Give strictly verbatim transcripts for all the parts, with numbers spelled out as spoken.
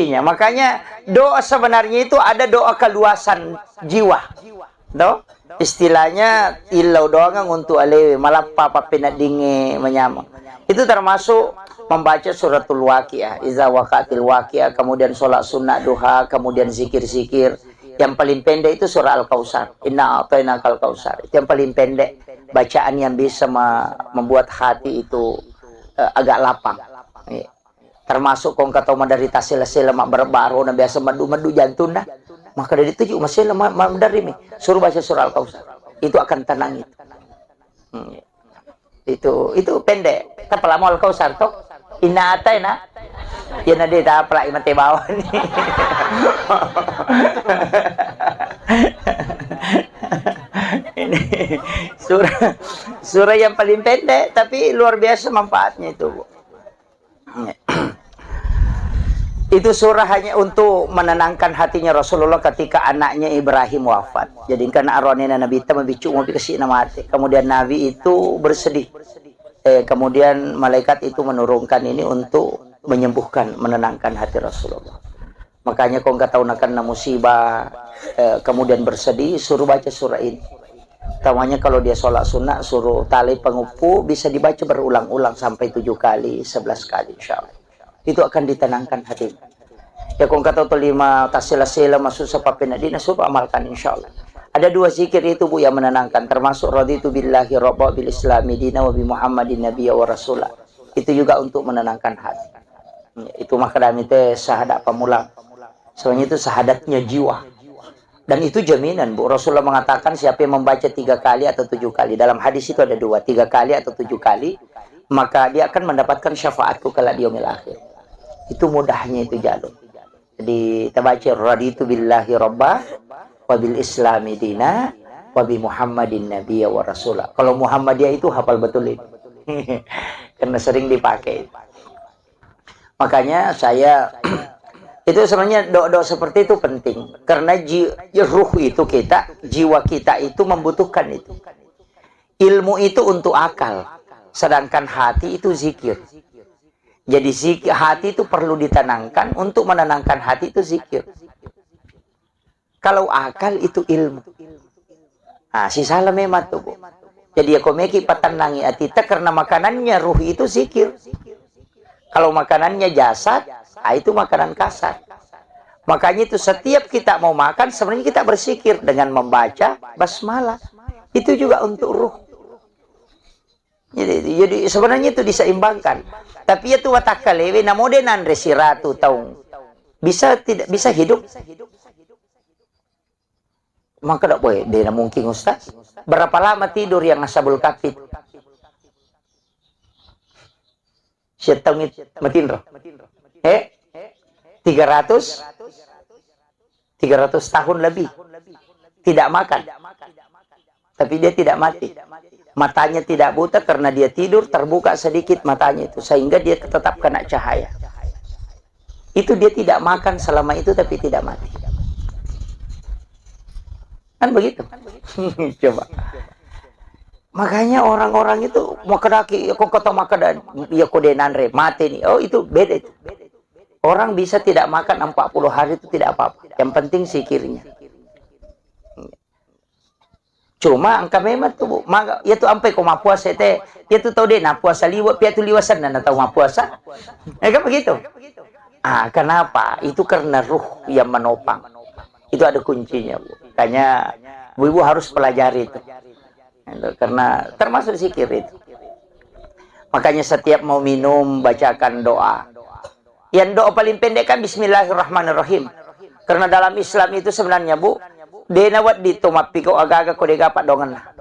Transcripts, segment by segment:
Iya, makanya doa sebenarnya itu ada doa keluasan jiwa. Toh? Istilahnya illau doangeng untuk alewe, malappa pappeneddingnge manyameng. Itu termasuk membaca suratul Waqiah, iza waqatil waqiah, kemudian sholat sunnah duha, kemudian zikir-zikir. Yang paling pendek itu surah Al-Kautsar. Inna a'tainakal kautsar. Itu yang paling pendek bacaan yang bisa me-, membuat hati itu, eh, agak lapang. Iya. Termasuk ko engka tau maderri tassela-sela, mabbara-barona, biasa meddu-meddu jantunna. Maka dari itu juga masela ma-, ma-, maderri mi. Suruh baca surah Al-Kautsar. Itu akan tenang itu. Hmm. Itu, itu pendek. Tapalamo Al-Kautsar toh. Inna a'taina. Ya nade tapalai mate bawani. Ini surah, surah yang paling pendek, tapi luar biasa manfaatnya itu, Bu. Itu surah hanya untuk menenangkan hatinya Rasulullah ketika anaknya Ibrahim wafat. Jadi, karena aronena Nabi ta mabiccu mopi kasi na mate. Kemudian Nabi itu bersedih. Eh, kemudian malaikat itu menurunkan ini untuk menyembuhkan, menenangkan hati Rasulullah. Makanya, ko engka tau nakenna musibah, eh, kemudian bersedih, suruh baca surah ini. Utamanya kalau dia sholat sunnah, suruh tali pengeppu, bisa dibaca berulang-ulang sampai tujuh kali, sebelas kali, insya Allah. Itu akan ditenangkan hatinya. Ya, ko engka tau tolima tassela-sela, masussa pappeneddinna, suruh amalkan, insya Allah. Ada dua zikir itu, Bu, yang menenangkan, termasuk raditu billahi rabba, bil islami dina, wa bi Muhammadin nabiyya wa rasula. Itu juga untuk menenangkan hati. Itu makkedami te syahadat pammulang. Sebenarnya itu syahadatnya jiwa. Dan itu jaminan, Bu. Rasulullah mengatakan, siapa yang membaca tiga kali atau tujuh kali. Dalam hadis itu ada dua, tiga kali atau tujuh kali, maka dia akan mendapatkan syafaatku kelak di yaumil akhir. Itu mudahnya itu jalur. Jadi, tabaca, "Raditu billahi rabba, wa bil islami dina, wa bi Muhammadin nabiyya wa rasula." Kalau Muhammadiyah itu hafal betul ini. Karena sering dipakai. Makanya saya, itu sebenarnya doa-doa seperti itu penting. Karena ji-, ruh itu kita, jiwa kita itu membutuhkan itu. Ilmu itu untuk akal, sedangkan hati itu zikir. Jadi, zik-, hati itu perlu ditenangkan, untuk menenangkan hati itu zikir. Kalau akal itu ilmu. Ah, sisala memang tu, Bu. Jadi, ya, ko meki patennangi atita, karena makanannya ruh itu zikir. Kalau makanannya jasad, ah, itu makanan kasar. Makanya itu setiap kita mau makan, sebenarnya kita bersikir dengan membaca basmalah. Itu juga untuk ruh. Jadi, jadi sebenarnya itu diseimbangkan. Tapi ya tu watakkalewe, namo de nanre siratu taung. Bisa tidak, bisa hidup? Maka dak boleh, de na mungkin, Ustaz. Berapa lama tidur yang Ashabul Kahfi? Siap taung it-, matinro. Eh? Tiga ratus? Tiga ratus tahun lebih. Tidak makan. Tapi dia tidak mati. Matanya tidak buta karena dia tidur, terbuka sedikit matanya itu, sehingga dia tetap kena cahaya. Itu dia tidak makan selama itu, tapi tidak mati. Kan begitu? Coba. Makanya orang-orang itu mau kedaki, ya, kok kata makan, ya, kode nanre, mati nih. Oh, itu beda itu. Orang bisa tidak makan empat puluh hari itu tidak apa-apa. Yang penting zikirnya. Cuma engka memang tu, Bu, maka, ya tu ampai ko mappuasa te, ya tu tau de na puasa liwa, pia tu liwa senna na tau mappuasa. Ya kan begitu? Ah, kenapa? Itu karena ruh yang menopang. Itu ada kuncinya, Bu. Makanya, Bu, Ibu harus pelajari itu. Itu karena termasuk zikir itu. Makanya setiap mau minum, bacakan doa. Yang doa paling pendek kan bismillahirrahmanirrahim. Karena dalam Islam itu sebenarnya, Bu, de na wedding to mappiko agaga ko de gaga paddoangenna.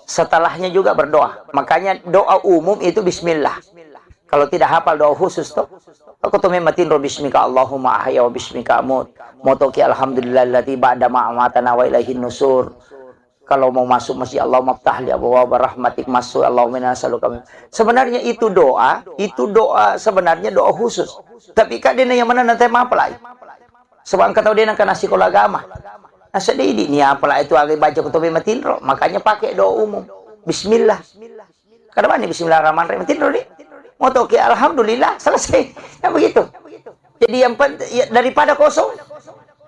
Setelahnya juga berdoa. Makanya doa umum itu bismillah. Kalau tidak hafal doa khusus to, aku to memang tinro bismika Allahumma ahya wa bismika amut. Motoki alhamdulillahilladzi ba'da ma amatana wa ilaihin nusur. Kalau mau masuk masjid, "Allahumma ftah li abwaaba rahmatik," masuk, "Allahumma inna nas'aluka min." Sebenarnya itu doa, itu doa, sebenarnya doa khusus. Tapi kak dena yang mana nanti mapalai. Sebab engka tau dena kana sekolah agama. Nah, sedih di ni apalai itu aga baca kutobe matinro, makanya pakai doa umum. Bismillah. Kada bani bismillahirrahmanirrahim, matinro di. Mau toki alhamdulillah, selesai. Kan begitu. Jadi yang penting, ya, daripada kosong.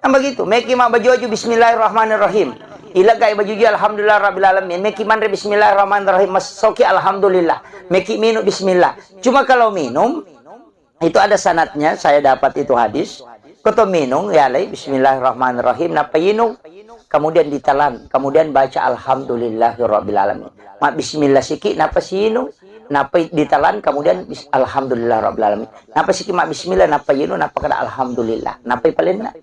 Kan begitu. Meki mabbaju-baju bismillahirrahmanirrahim. Ileggai baju-baju alhamdulillah rabbil alamin. Meki manre bismillahirrahmanirrahim. Massoki alhamdulillah. Meki minum bismillah. Cuma kalau minum, itu ada sanadnya, saya dapat itu hadis. Koto minum, ya alai bismillahirrahmanirrahim. Napa inung? Kemudian ditelan, kemudian baca alhamdulillahirabbil alamin. Ma bismillah siki, napa sinung? Napa ditelan, kemudian bis-, alhamdulillahirabbil alamin. Napa siki ma bismillah, napa yinu, napa kada alhamdulillah. Napa palenna?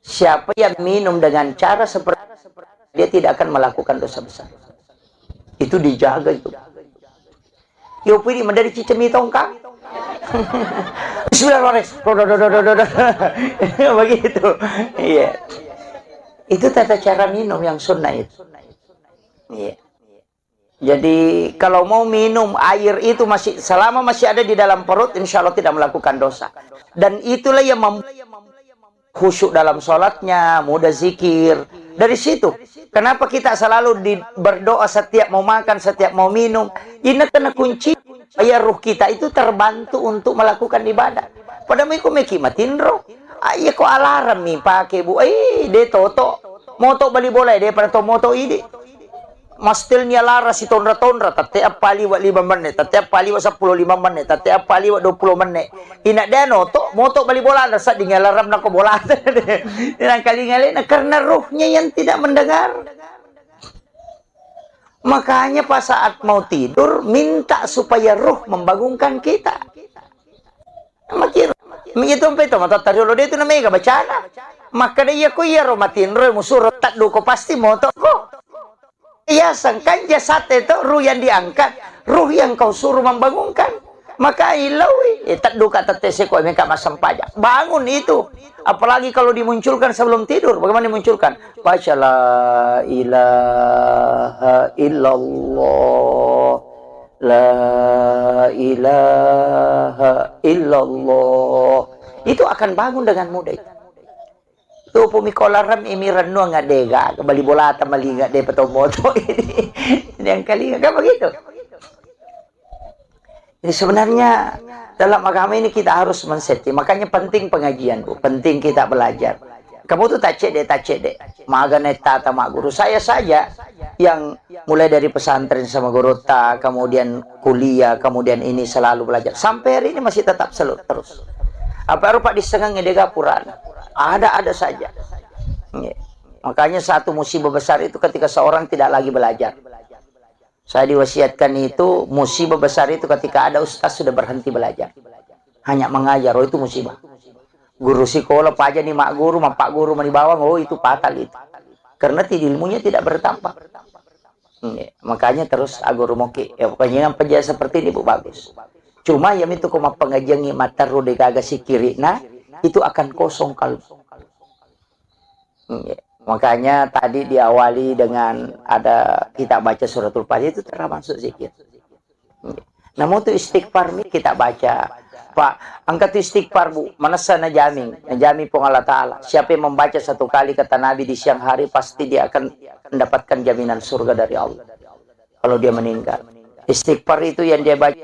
Siapa yang minum dengan cara seperti, dia tidak akan melakukan dosa besar. Itu dijaga itu. Yo pidi madari cicemi tongkang. Bismillahirrahmanirrahim. Begitu. Iya. Itu tata cara minum yang sunnah itu. Iya. Jadi, kalau mau minum air itu masih, selama masih ada di dalam perut, insya Allah tidak melakukan dosa. Dan itulah yang membuat khusyuk dalam sholatnya, mudah zikir. Dari situ, kenapa kita selalu di, berdoa setiap mau makan, setiap mau minum? Ini karena kunci supaya ruh kita itu terbantu untuk melakukan ibadah. Pada miko meki matinro, ah, iya ko alarm mi pake bu, eh, de toto, moto bali bola, de pada to moto idi. Mastelni alarm sitonra-tonra, tette appa liwa lima menit, tette appa liwa seppulo lima menit, tette appa liwa dua puluh menit. Ina de noto, moto bali bola, ada sadding alarm nako bola. Nangkalinga alena, karena ruhnya yang tidak mendengar. Makanya pas saat mau tidur, minta supaya ruh membangunkan kita. Makiro. Magi tompe to matattariolo de tu na mega bacana. Makkeda iya ko iyaro matinro musuro tadduko pasti moto ko. Iya sangkan jasad itu ruh yang diangkat, ruh yang kau suruh membangunkan. Maka ilawi, eh, tadduka tette seko meka massempajang. Bangun itu. Apalagi kalau dimunculkan sebelum tidur. Bagaimana dimunculkan? Baca la ilaha illallah. La ilaha illallah. Itu akan bangun dengan mudah itu. Tupu mikolarem imi rennuang ngadega, bali bolata malinga de petomboto ini. Yang kali kan begitu. Jadi sebenarnya dalam agama ini kita harus men-setting. Makanya penting pengajian, Bu. Penting kita belajar. Kamu tuh tacede, tacede. Magane tata mak guru. Saya saja yang mulai dari pesantren sama guru ta, kemudian kuliah, kemudian ini selalu belajar. Sampai hari ini masih tetap selalu terus. Apa rupa disengang de gapura. Ada-ada saja. Nggih. Makanya satu musibah besar itu ketika seorang tidak lagi belajar. Saya diwasiatkan itu, musibah besar itu ketika ada ustaz sudah berhenti belajar. Hanya mengajar, oh, itu musibah. Guru sekolah, paja ni mak guru, mapak guru mani bawang, oh, itu fatal itu. Karena ti-, ilmunya tidak bertambah. Nggih, makanya terus aguru moki. Ya, pokoknya yang penjajah seperti ini, Bu, bagus. Cuma yang itu ko mappengajiangi materru de gaga sikiri, nah, itu akan kosong kalbu. Nggih. Makanya tadi diawali dengan ada kita baca suratul Fatihah, itu termasuk zikir. Nggih. Namun tu istighfar mi kita baca. Pak, angkat tu istighfar, Bu. Manessa najaming, najaming Puang Allah Ta'ala. Siapa yang membaca satu kali kata Nabi di siang hari, pasti dia akan mendapatkan jaminan surga dari Allah. Kalau dia meninggal. Istighfar itu yang dia baca.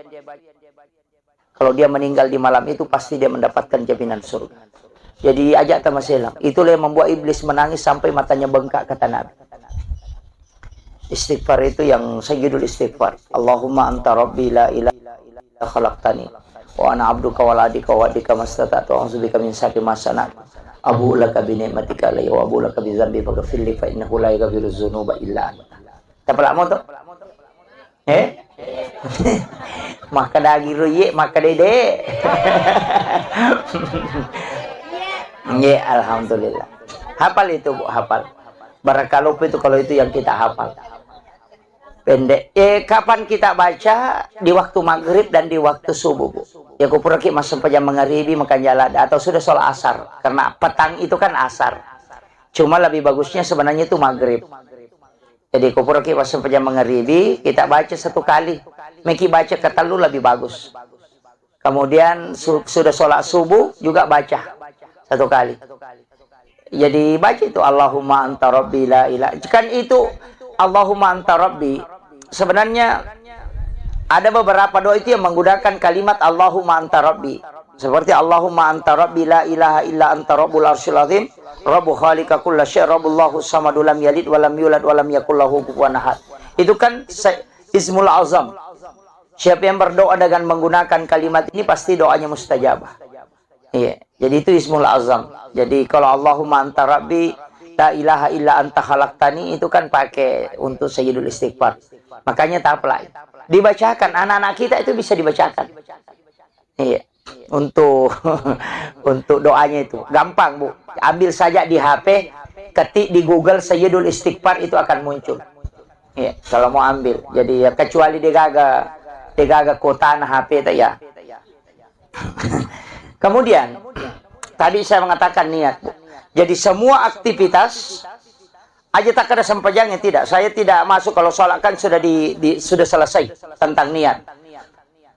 Kalau dia meninggal di malam itu, pasti dia mendapatkan jaminan surga. Jadi, ajak tamaselang. Itulah yang membuat iblis menangis sampai matanya bengkak, kata Nabi. Istighfar itu yang sayyidul istighfar. Allahumma anta rabbi la ilaha illa anta khalaqtani wa ana abduka wa la adika wa adika mastata'tu a'udzubika min syarri ma sana'tu. Abu'u laka bi ni'matika alayya wa abu'u laka bi dzambi faghfirli fa innahu la yaghfiru dzunuba illa anta. Tapalamo to? Eh? Makkeda giro iye, makkeda de. Nggih, alhamdulillah. Hafal itu, Bu, hafal. Barangkali itu kalau itu yang kita hafal. Pendek. Eh, kapan kita baca? Di waktu maghrib dan di waktu subuh, Bu. Ya, kupuraki masuk pejam mengaribi, makan jalan, atau sudah sholat asar. Karena petang itu kan asar. Cuma lebih bagusnya sebenarnya itu maghrib. Jadi, ko puraki massempajang mangaribi, kita baca satu kali. Meki baca ketellu lebih bagus. Kemudian su-, sudah sholat subuh juga baca satu kali. Jadi, baca itu, "Allahumma anta rabbi la ilaha." Kan itu, "Allahumma anta rabbi." Sebenarnya, Ada beberapa doa itu yang menggunakan kalimat Allahumma anta rabbi. Seperti Allahumma anta rabbi la ilaha illa anta rabbul arsyil azim, rabbu khaliqa kulla syai, rabbullahu samadu lam yalid wa lam yulad wa lam yakul lahu kufuwan ahad. Itu kan se-, ismul azam. Siapa yang berdoa dengan menggunakan kalimat ini pasti doanya mustajabah. Iya, jadi itu ismul azam. Jadi kalau Allahumma anta rabbi la ilaha illa anta khalaqtani itu kan pakai untuk sayyidul istighfar. Makanya tak apply. Dibacakan anak-anak kita itu bisa dibacakan. Iya. Untuk untuk doanya itu gampang, Bu. Ambil saja di H P, ketik di Google sayyidul istighfar itu akan muncul. Iya, kalau mau ambil. Jadi ya kecuali degaga degaga kuotana H P itu ya. Kemudian tadi saya mengatakan niat, Bu. Jadi semua aktivitas aja tak ada sempajangnya tidak. Saya tidak masuk kalau sholat kan sudah di, di sudah selesai tentang niat.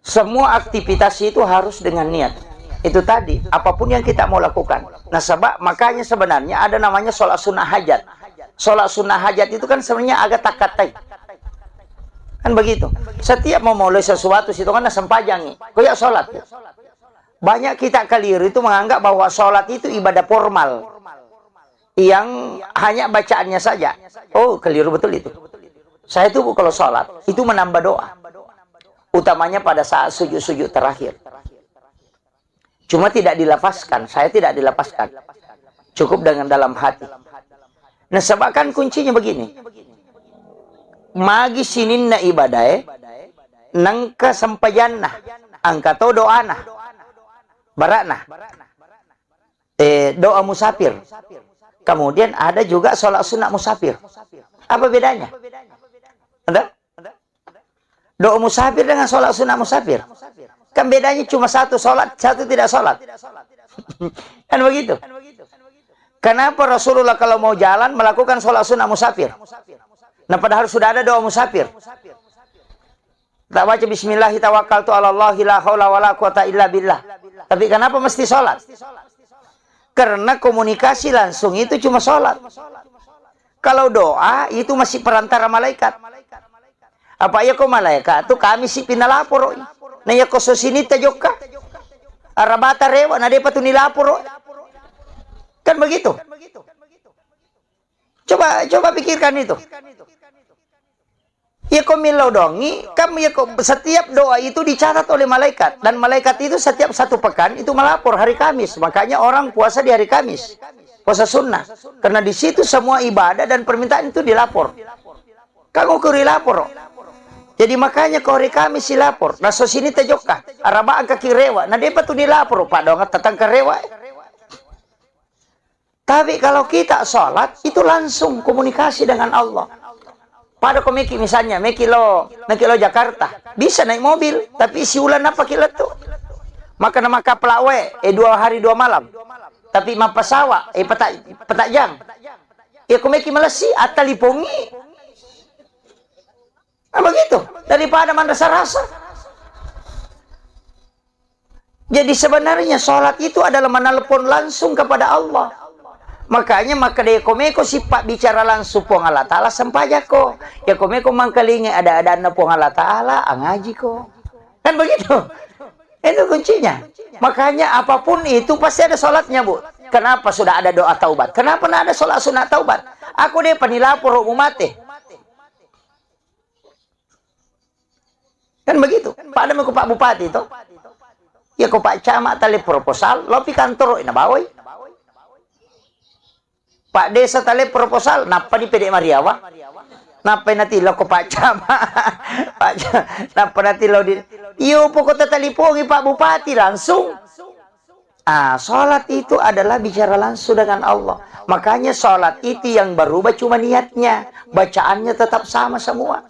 Semua aktivitas itu harus dengan niat. Itu tadi, apapun yang kita mau lakukan. Nah, sebab makanya sebenarnya ada namanya sholat sunnah hajat. Sholat sunnah hajat itu kan sebenarnya agak takatai. Kan begitu. Setiap mau mulai sesuatu situ kan sempajang nih. Koyak sholat. Banyak kita keliru itu menganggap bahwa sholat itu ibadah formal yang hanya bacaannya saja. Oh, keliru betul itu. Saya itu kalau sholat itu menambah doa, utamanya pada saat sujud-sujud terakhir. Cuma tidak dilafazkan, saya tidak dilafazkan. Cukup dengan dalam hati. Nah, sebab kan kuncinya begini. Magi sininna ibadae, nengka sempajanna, angka to doana, barakna. Eh, doa musafir. Kemudian ada juga sholat sunat musafir. Apa bedanya? Ada? Doa musafir dengan sholat sunat musafir. Kan bedanya cuma satu sholat, satu tidak sholat. Kan begitu. Kenapa Rasulullah kalau mau jalan melakukan sholat sunat musafir? Nah, padahal sudah ada doa musafir. Tak baca bismillah tawakkaltu ala Allah la haula wala quwata illa billah. Tapi kenapa mesti sholat? Karena komunikasi langsung itu cuma sholat. Kalau doa itu masih perantara malaikat. Apa iya ko malaikat tu kami si pinalaporo. Nah iya ko sosini tajokka. Arabata rewa na depa tu nilaporo. Kan begitu. Coba coba pikirkan itu. Iya ko millau dongi, kan iya ko setiap doa itu dicatat oleh malaikat dan malaikat itu setiap satu pekan itu melapor hari Kamis. Makanya orang puasa di hari Kamis. Puasa sunnah. Karena di situ semua ibadah dan permintaan itu dilapor. Kan ukur dilapor. Jadi makanya ko hari Kamis silapor. Naso sini tajokka. Araba angka kirewa. Na depa tu dilapor. Padonga tatangka rewa. Tapi kalau kita sholat, itu langsung komunikasi dengan Allah. Pada ko meki misalnya, meki lo, meki lo Jakarta, bisa naik mobil, tapi siulan apa ki lettu? Maka nama kapla we, eh, dua hari dua malam. Tapi mappasawa, eh, peta, peta jang. Ya ko meki malessi, attalipongi. Nah, begitu. Daripada manrasa-rasa. Jadi sebenarnya sholat itu adalah menelpon langsung kepada Allah. Makanya maka deko meko sippa bicara langsung Puang Allah Ta'ala sempajako. Ya ko meko mangkalingi ada-adanna Puang Allah Ta'ala, angajiko. Kan begitu? Itu kuncinya. Makanya apapun itu pasti ada sholatnya, Bu. Kenapa sudah ada doa taubat? Kenapa na ada sholat sunat taubat? Aku deh panilaporo mate. Kan begitu. Pada meko Pak Bupati to. Ya ko Pak Camat tale proposal, lopi kantoro na bawai. Pak Desa tale proposal, nappa di pede Mariawa. Nappa nati lo ko Pak Camat. Pak Ca-, nappa nati lo di. Iyo pokoknya talipongi Pak Bupati langsung. Ah, sholat itu adalah bicara langsung dengan Allah. Makanya sholat itu yang berubah cuma niatnya. Bacaannya tetap sama semua.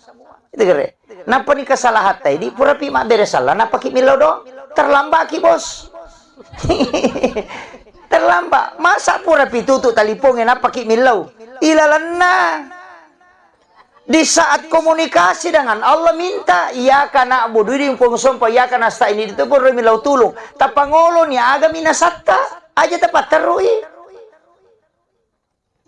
Itu kere. Nappa ni kesalahan tadi, pura pi mabbere salah, nappa ki millau doang. Terlambat ki, Bos. Terlambat. Masa pura pi tutu taliponge, nappa ki millau. Ilalenna. Di saat komunikasi dengan Allah, minta, "Iyyaka na'budu," idi pong sompa, "Iyyaka nasta'in," idi tu purami lau tulung. Tapangoloni agami nasatta, aja tapatterui.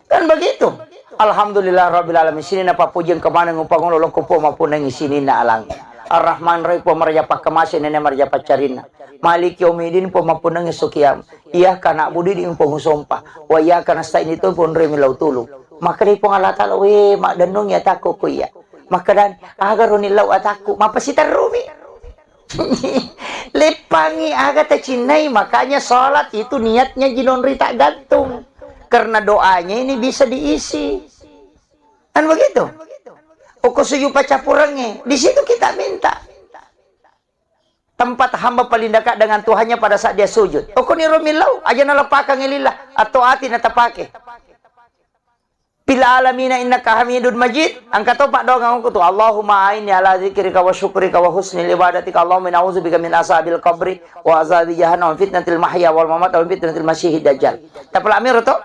Kan begitu. Alhamdulillah rabbil alamin. Sini na papujeng kemana ngupangolo loko po mapunangi sini na alang. Ar-Rahman Rahim, Puang maraja pakkamase, nene maraja paccarinna. Maliki yaumiddin, Puang mappunnangngi esso kiamat. Iyyaka na'budu, idi Puang usompa. Wa iyyaka nasta'in, itu Puang ri millau tulung. Makkedai Puang Allah Ta'ala, "We, maddennungi atakku ko iya." Makkedani, "Aga roni lau atakku?" Mapasiterrumi. Leppangi aga tacinnai, makanya sholat itu niatnya jinonri tak gantung. Karena doanya ini bisa diisi. Kan begitu? Oko suju pacappurengnge, di situ kita minta. Tempat hamba paling dekat dengan Tuhannya pada saat dia sujud. Oko niro millau, aja nalepakangngi lillah, atau ati natapake. Fil alamina innaka hamidun majid. Engka to paddoangeng okko tu, Allahumma a'inni ala dzikrika wa syukrika wa husni ibadatika. Allahumma inni a'udzubika min azabil qabri wa azabi jahannam wa fitnatil mahya wal mamat wa fitnatil masihid dajjal. Tapalami ro to?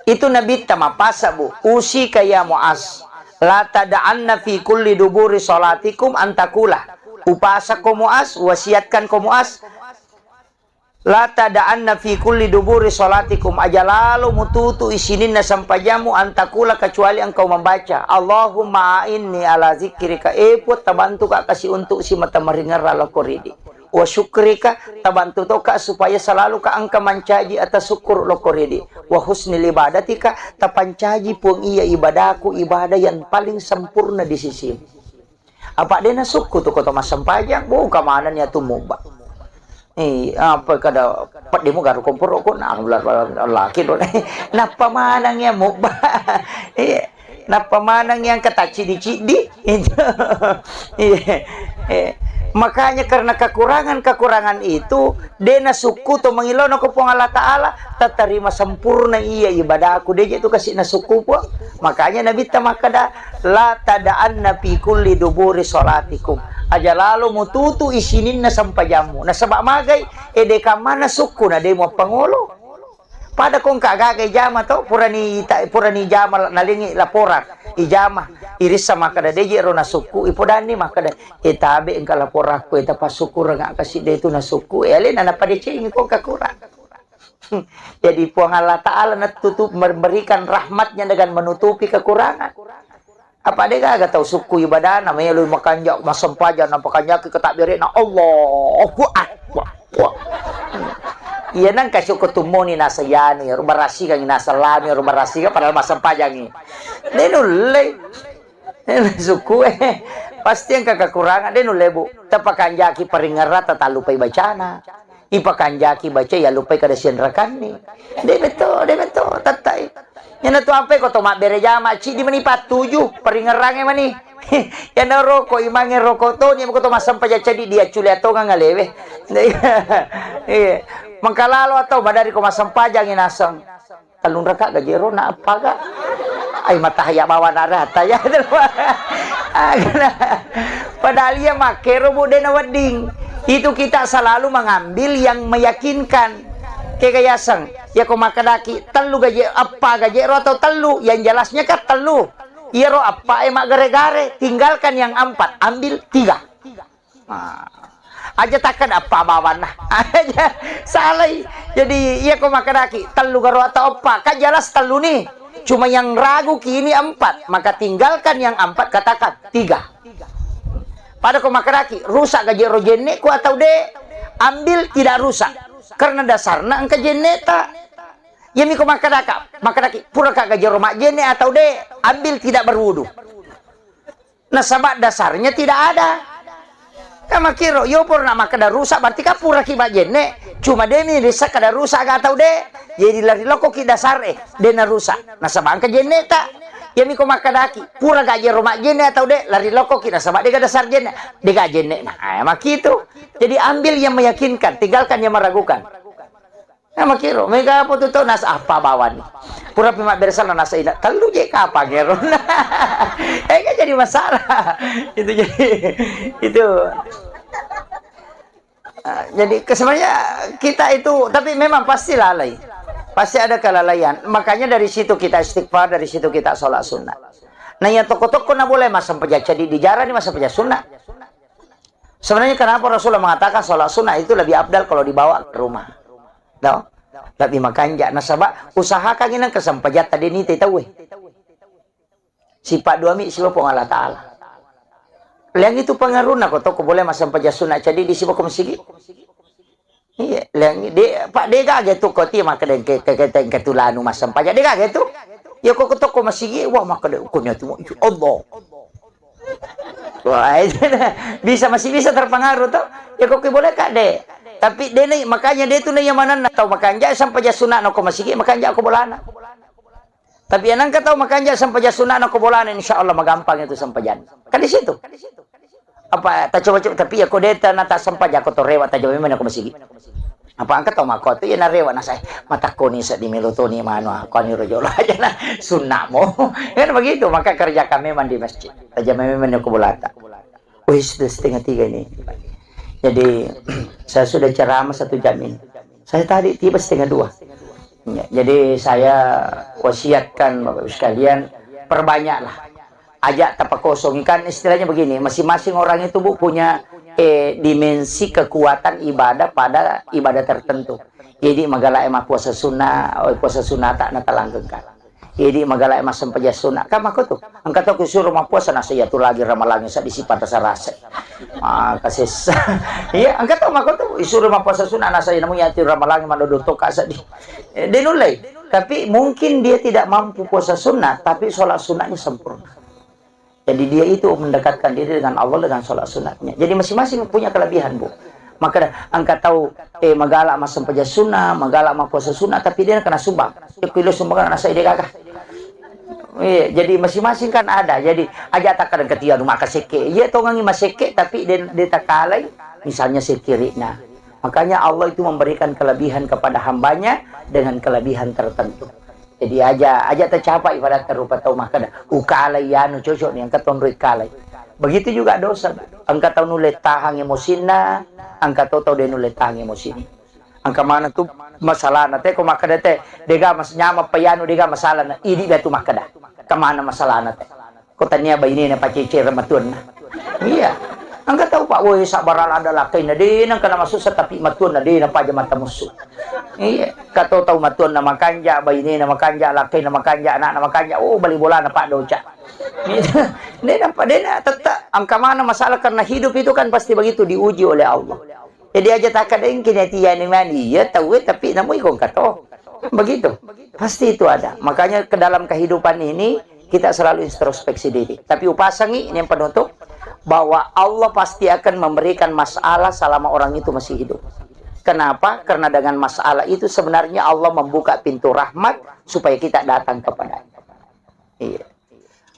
Itu Nabitta mapasa, Bu. Usika ya Muaz, la tada'anna fi kulli duburi salatikum antakula. Upasako Muaz, wasiatkan ko Muaz, la tada'anna fi kulli duburi salatikum, aja lalo mututu isininna sempajammu, antakula, kecuali engkau membaca, Allahumma a'inni ala zikrika, e Puang, tabantuka kasi untuk simata maringerra loko ridi. Wa syukrika, tabantu toka supaya selalu ka engka mancaji atas syukur loko ridi. Wa husnil ibadatika, tapancaji Puang iya ibadaku, ibadah yang paling sempurna di sisimu. Apa de nasukku tu koto massempajang, buka manenni atu mubba. Eh, apa kada peddimu garu komporo ko, nah, laki do. Nappa maneng ya mubba. Iya. Nappa maneng yang kata cidi-cidi. Itu. Iya. Eh. Makanya karena kekurangan-kekurangan itu, de nasukku to mangilona ko Puang Allah Ta'ala, tatarima sempurna iya ibadahku, de je tu kasi nasukku Puang. Makanya Nabitta makkada, "La tada'anna fi kulli duburi salatikum." Aja lalo mututu isininna sempajammu. Nasaba magai, ede kamana sukku na de muappangolo. Pada kongka gaga ijama to, purani ita-, purani ijama nalingi laporan, ijama, irissa makkada, "Deje ro nasukku," ipodanni makkada, "E tabe engka laporakku, e tapassukureng kasi de tu nasukku." E alena napadecengi kongka kurang. Jadi Puang Allah Ta'ala natutup, memberikan rahmatnya dengan menutupi kekurangan. Apa de gaga tau sukku ibadana, melo makanja, massempajang, napakanjaki ke takbirna, Allahu Akbar. Wah. Iya nang kasih ko tummoni nasa yanu ya, rubarasikan nasa lami, rubarasikan padahal massempajangi. De nulle. Sukku eh. Pasti engka kekurangan, de nulle, Bu. Tapakanjaki paringerra, tatallupai bacana. Ipakanjaki baca, yallupai kada sianrakanni. De metto, de metto, tettai. Iyana tu ampai ko to mabbere jama, ciddi mani pattuju, paringerrangnge mani. Iyana roko, imangnge roko toni, ko to massempajang ceddi, diaccule atongang alewe. Iya. Mengkalalo atau madari ko massempajangi naseng. Tellung raka gaje ro na eppa ga? Ai matahaya bawa nara taya. Padahal iya makkero, Bu, de nawedding. Itu kita selalu mengambil yang meyakinkan. Kega yaseng, ya ko makkedaki tellu gaje, eppa gaje ro atau tellu, yang jelasnya kan tellu. Iyaro eppa e maggare-gare, tinggalkan yang empat, ambil tiga. Ah. Aja takkeda eppa bawanna. Aja salai. Jadi, iya ko makkedaki, tellu garo atau eppa? Kan jelas tellu ni. Cuma yang ragu ki ini empat. Maka tinggalkan yang empat, katakan tiga. Pada ko makkedaki, rusak gaje ro jenneku atau de? Ambil tidak rusak. Karena dasarna engka jenneta. Iya mi ko makkedaka, makkedaki, pura ka gaje ro majjenne atau de? Ambil tidak berwudu. Nasaba dasarnya tidak ada. Kan makkiro, yo purana makkeda rusak, berarti kan puraki majjenne. Cuma de mi rissa kada rusak ga atau de. Jadi lari lokoki dasar e, de narusak. Nasaba engka jenneta. Iya mi ko makkedaki, pura gaje ro majjenne atau de, lari lokoki nasaba de ga dasar jenne. De ga jenne. Nah, eh, makitu. Jadi ambil yang meyakinkan, tinggalkan yang meragukan. Nah, makkiro, mega apa tu tau nasa apa bawani. Pura pi mabbere sala nasa ina, tellu je kapang ero. Eh, kan jadi masalah. Itu jadi, itu. Ah, jadi ke-, sebenarnya kita itu, tapi memang pasti lalai. Pasti ada kelalaian. Makanya dari situ kita istighfar, dari situ kita sholat sunnah. Nah, yang toko-toko na boleh masang peja cedi di jarang ni masang peja sunnah. Sebenarnya kenapa Rasulullah mengatakan sholat sunnah itu lebih afdal kalau dibawa ke rumah? Tau? Lebih makanja. Nasaba usahakan ini kesempajatta de nite tauwe. Sipa' dua mi siba Puang Allah Ta'ala. Leng itu pengaruhna ko to ko boleh massempajang sunna ceddi di siba ko masigi. Iya, leng de, pa de gaga tu ko ti makkeda ke, ke, ke, ke tulanu massempajang. De gaga tu. Ya ko to ko masigi, wah makkeda ko ni tu, ya Allah. Wah, itu bisa, masih bisa terpengaruh to. Ya ko ki boleh ka de. Tapi de ni, makanya de tu ni yang mana tau makanja sempajang sunna no ko masigi, makanja ko bolana. Tapi yang nangka tau makanja sempajang sunna no ko bolana, insya Allah magampang itu sempajang. Kan di situ. Apa ta coba-coba, tapi ya ko de ta na ta sempajang ko to rewa ta jawa memang ko masigi. Apa engka tau mako tu ya na rewa na sai matakko ni seddi melo to ni manu ko ni rojo aja na sunna mo. Kan begitu, maka kerjakan memang di masjid. Ta jawa memang ko bolata. Wih, sudah setengah tiga ini. Jadi, saya sudah ceramah satu jam ini. Saya tadi tiba setengah dua. Ya, jadi, saya wasiatkan Bapak Ibu sekalian, perbanyaklah. Ajak tapakosongi. Kan istilahnya begini, masing-masing orang itu, Bu, punya, eh, dimensi kekuatan ibadah pada ibadah tertentu. Jadi, magalak e mappuasa sunnah, oh, puasa sunnah tak natalanggengkan. Idi magala e massempajang sunna. Kan makko tu. Engka tau kusuro mappuasa nasa iya tu lagi ramalangi seddi sipata sarasa. Ah, kasessa. Iya, engka tau makko tu isuro mappuasa sunna nasa iya namu iya tu ramalangi madodo toka seddi. Eh, de nullei. Tapi mungkin dia tidak mampu puasa sunnah, tapi sholat sunnahnya sempurna. Jadi dia itu mendekatkan diri dengan Allah dengan sholat sunatnya. Jadi masing-masing punya kelebihan, Bu. Maka engka tau, eh, magala massempajang sunnah, magala mappuasa sunnah, tapi dia kena sumbang. Dia kuilo sumbang nasa ide gagah. Iya, jadi masing-masing kan ada. Jadi aja tak kadang ketia rumah kasekke. Iya, tongangi masekke, tapi dia, dia takalai, misalnya sekirikna. Makanya Allah itu memberikan kelebihan kepada hambanya dengan kelebihan tertentu. Jadi aja, aja tacapai pada rupa tau makkeda, "Ukalai anu cocok ni, engka tonroi kalai." Begitu juga dosa. Engka tau nulle tahang emosinna, engka to tau de nulle tahang emosinna. Engka mana tu masalahna te, ko makkeda te, dega mas-, nyameng pa anu dega masalahna, idi batu makkeda. Kemana masalahna te? Ko tania bainena pacecere matuanna. Iya. Engka tau, Pak, woi, sabarang ada lakkainna, de nengka namasussa, tapi matuanna de napaja mata musu. Iya. Kato tau matuanna makanja, bainena makanja, lakkainna makanja, anakna makanja, oh, bali bolana, Pak, doca. De nampa, de na tetta, engka mana masalah, karena hidup itu kan pasti begitu, diuji oleh Allah. Jadi aja takkadengki na tiani mani, iya tau, eh, tapi namu iko engka to. Begitu. Pasti itu ada. Makanya ke dalam kehidupan ini kita selalu introspeksi diri. Tapi upasangi ini yang penutup, bahwa Allah pasti akan memberikan masalah selama orang itu masih hidup. Kenapa? Karena dengan masalah itu sebenarnya Allah membuka pintu rahmat supaya kita datang kepada-Nya. Iya.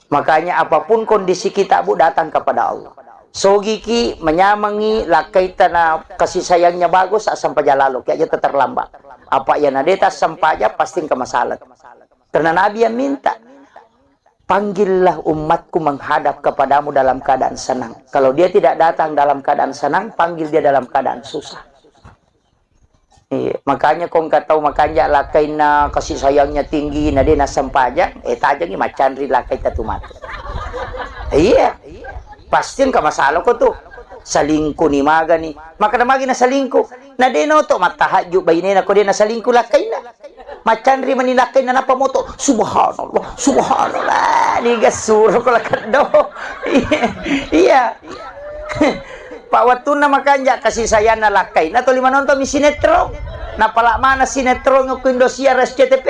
Makanya apapun kondisi kita, Bu, datang kepada Allah. Sogiki, manyamengi, lakkaita na kasih sayangnya bagus, asam paja lalo, ki aja terlambat. Apa iya na de tassempajang, pasti engka masalah. Karena Nabi yang minta, "Panggillah umatku menghadap kepadamu dalam keadaan senang. Kalau dia tidak datang dalam keadaan senang, panggil dia dalam keadaan susah." Iya, makanya ko engka tau makanja lakkainna, kasih sayangnya tinggi, na de nassempajang, eh, tajengi maccanri lakkaita tu matu. Iya, pasti engka masalah ko tu. Salingku ni magani, makkeda magi na salingku. Na de noto mattahajju bainena ko de na salingku lakkainna. Maccanri mani lakkainna nappa moto, "Subhanallah, subhanallah." Niga suro ko lakkeddo. Iya. Pak, wettunna makanja kasih sayangna lakkainna tuli manonton mi sinetron. Napala mana sinetron ko Indosiar, S C T V.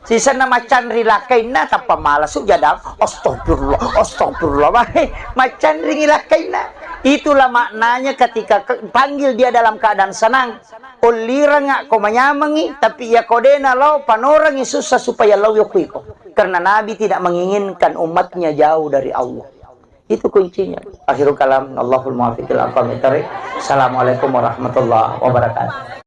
Sisenna maccanri lakkainna tappa mala sujada. Astagfirullah, astagfirullah. Maccanringi lakkainna. Itulah maknanya ketika ke-, panggil dia dalam keadaan senang. Ulliranga ko manyamengi, tapi iya ko de nalao panorangi susah supaya lao yokko iko. Karena Nabi tidak menginginkan umatnya jauh dari Allah. Itu kuncinya. Akhirul kalam, Allahul muwaffiq ila aqwamit thariq. Assalamualaikum warahmatullahi wabarakatuh.